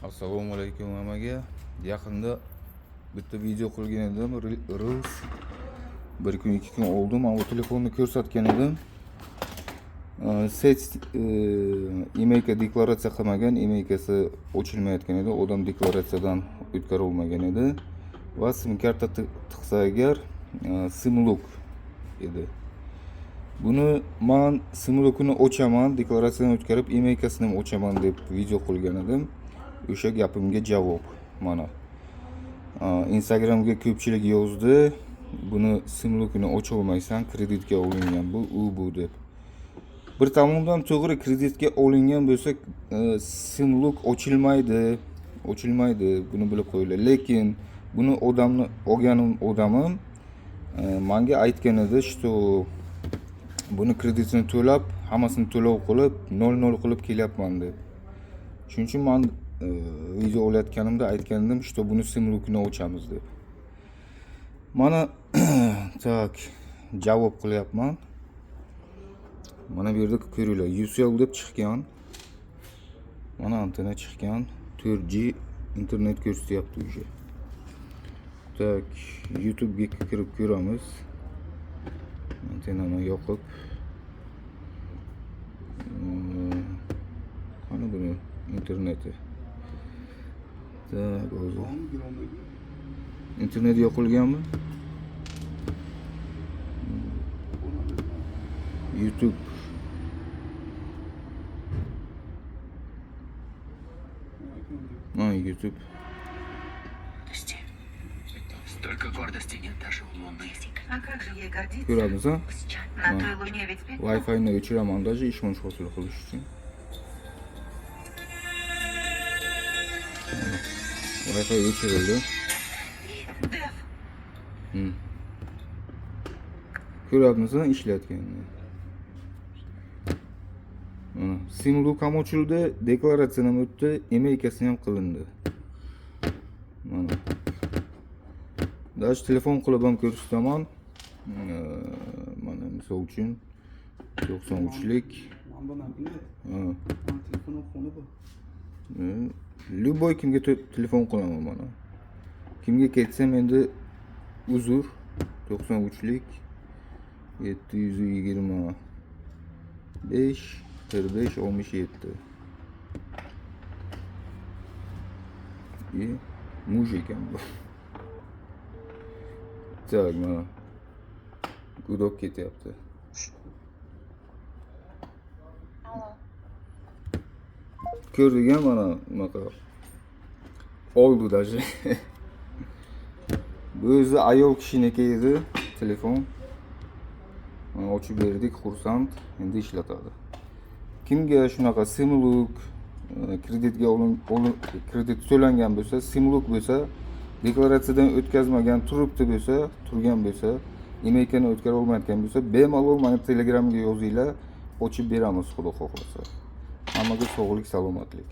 Assalomu alaykum hammaga. Yaqinda bitta video qilgan edim, Reels. Bir kun, 2 kun oldin mana bu telefonni ko'rsatgan edim. Сеть IMEIga deklaratsiya qilmagan, IMEIkasi ochilmayotgan edi, odam deklaratsiyadan o'tkara olmagan edi va sim karta tiqsa agar SIM lock edi. Buni man SIM lockini ochaman, deklaratsiyadan o'tkazib, IMEIkasini ham ochaman deb video qilgan edim. O'sha gapimga javob mana. Instagramga ko'pchilik yozdi, buni SIM lockini ocha olmaysan, kreditga olingan bu, u bu deb. Bir tomondan to'g'ri, kreditga olingan bo'lsa, SIM lock ochilmaydi, ochilmaydi, buni bilib qo'yinglar. Lekin buni odamni olganim odamim manga aytgan edi, что buni kreditini to'lab, hammasini to'lov qilib, 0-0 qilib kelyapman deb. Shuning uchun man video olayotganimda aytgan edim, что buni SIM lockini ochamiz deb. Mana так javob qilyapman. Mana bu yerda ko'ringlar, Ucell deb chiqqan. Mana antena chiqqan, 4G internet ko'rsatyapti уже. Так, YouTube'ga kirib ko'ramiz. Antenani yoqib. Qani buni interneti? Так, o'zi. Internet yoqilganmi? YouTube. Ha, YouTube. Столько гордости нет даже у Луны. А как же ей гордиться? Ko'ramiz, ha? На той луне ведь пятно. Wi-Fi'ni o'chiraman даже ishonch hosil qilish uchun. Wi-Fi o'chirildi. Дэв, Ko'ryapmiz, ishlayotganini. Mana SIM lock ham ochildi, deklaratsiya ham o'tdi, IMEIkasi ham qilindi. Mana. Даже telefon qilib ham ko'rsataman. Mana misol uchun 93lik. Ha. Любой kimga telefon qilaman mana. Kimga ketsam endi uzr, 93lik 725 45 67. И муж ekan bu. Так, mana. Гудок ketyapti. Ko'rdik a mana bunaqa. Oldi даже. Bu o'zi ayol kishiniki edi telefon. Mana ochib berdik, xursand, endi ishlatadi. Kimga shunaqa SIM lock, kreditga kredit to'langan bo'lsa, SIM lock bo'lsa, deklaratsiyadan o'tkazmagan turibdi bo'lsa, turgan bo'lsa, IMEIkani o'tkara olmayotgan bo'lsa, bemalol mani Telegramga yozinglar, ochib beramiz xudo xohlasa. Hammaga sog'lik, salomatlik.